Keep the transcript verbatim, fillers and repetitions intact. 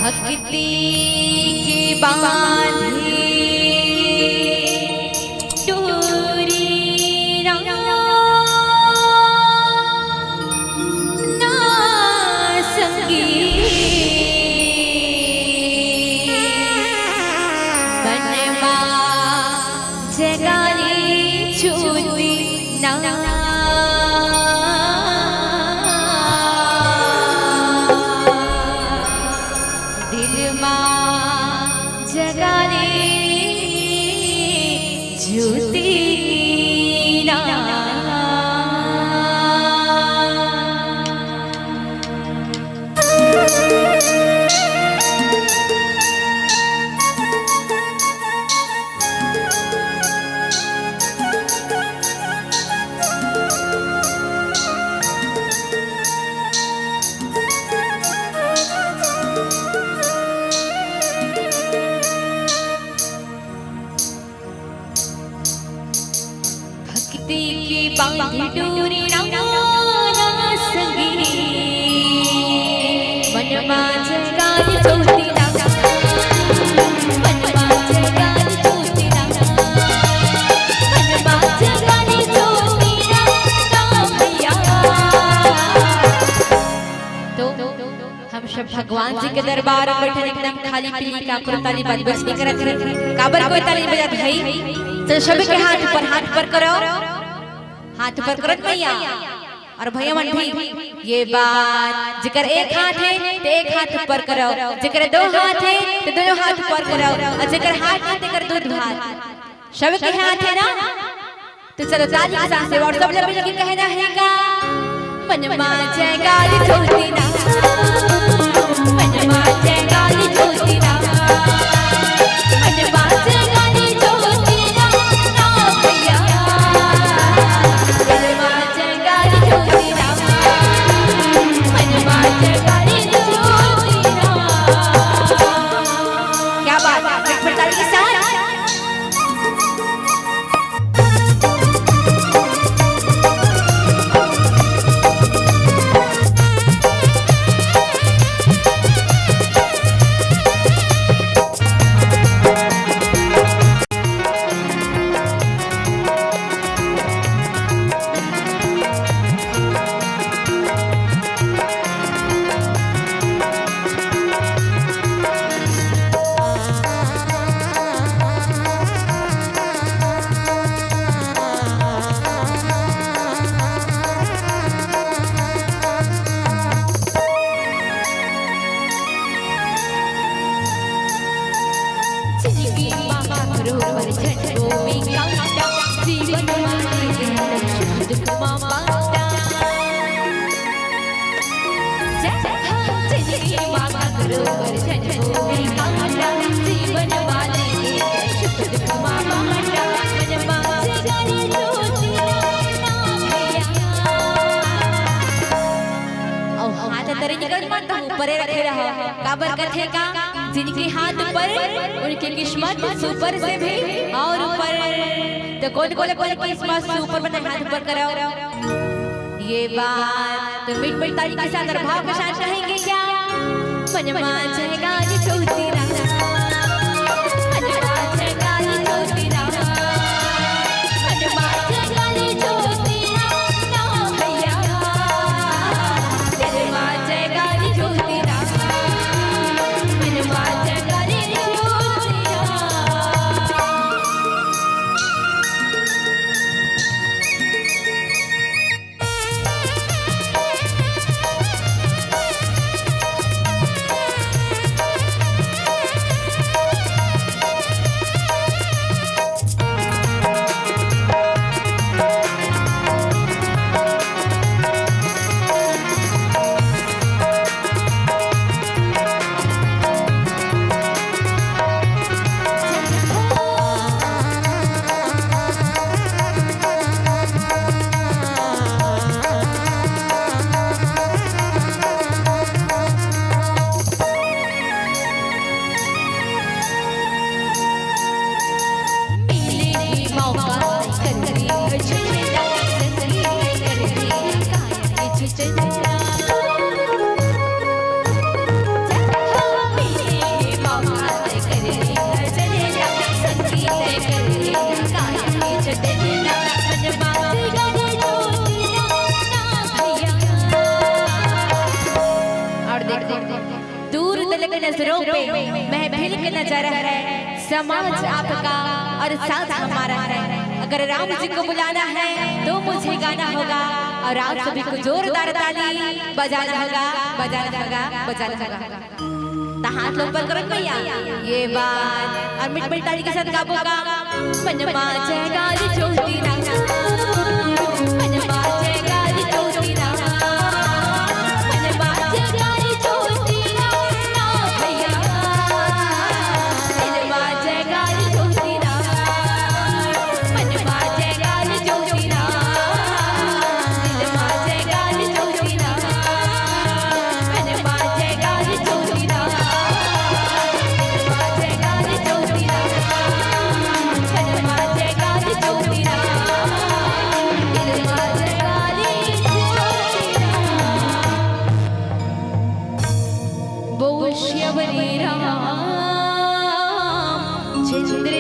भक्ति के बांधे डोरी ना संगी, बनमा जगाली ज्योति ना, दिल मा जगाली ज्योति ना। भक्ति के बांधे डोरी ना संगी, मनमा जगाली ज्योति ना, मनमा जगाली ज्योति ना, मनमा जगाली ज्योति ना, ना भैया। तो हम सब भगवान जी के दरबार में बैठन, एकदम खाली पीली काकरो ताली बजबज नहीं करत हे। काबर कोई ताली बजात हे? चल, सब के हाथ ऊपर, हाथ ऊपर करो, हाथ ऊपर करत भैया। और भैया मन भी ये बात, जेकर एक हाथ हे, ते एक हाथ ऊपर करो, जेकर दो हाथ हे, ते दोनों हाथ ऊपर करो, और जेकर हाथ हे, तेकर दो, दो हाथ। सबके हाथ हे ना? तो चलो, ताली के साथ से और सब लोग मिलके कहना हे का? मनमा जगाली ज्योति ना, मनमा जगाली ज्योति ना, मनमा जगाली ज्योति ना, ना भैया। मनमा जगाली ज्योति ना, मनमा जगाली ज्योति ना। क्या बात है, एक बार ताली के साथ। अउ हाथ तरे निकल मत, ऊपरे रखे रहो। काबर कथे का, जिनके हाथ ऊपर, उनकी किस्मत ऊपर से भी और ऊपर। तो कौन कौन, कौन किस्मत से ऊपर बने, हाथ ऊपर करो। ये बात तो मीठ मीठ ताली के साथ और भाव के साथ कहेंगे क्या? मनमा जगाली ज्योति ना, मनमा जगाली ज्योति ना, मनमा जगाली ज्योति ना, ना भैया। मनमा जगाली ज्योति ना, मनमा जगाली ज्योति ना। मित्रों पे महफिल के नजारा है, समाज आपका और साथ हमारा है। अगर राम जी को बुलाना है तो मुझे गाना होगा, और आप सभी को जोरदार ताली बजाना होगा, बजाना होगा, बजाना होगा। तो हाथ लो ऊपर करो भैया, ये बात, और मिठ मिठ ताली के साथ गाबो का। मन बाजे गारी चौकी ना, मन बाजे गारी चौकी ना, मन बाजे गारी चौकी ना, ना भैया। मन बाजे गारी चौकी ना, मन बाजे गारी चौकी ना, मन बाजे गारी चौकी ना, मन बाजे गारी चौकी ना। बोल श्री राम चंद्र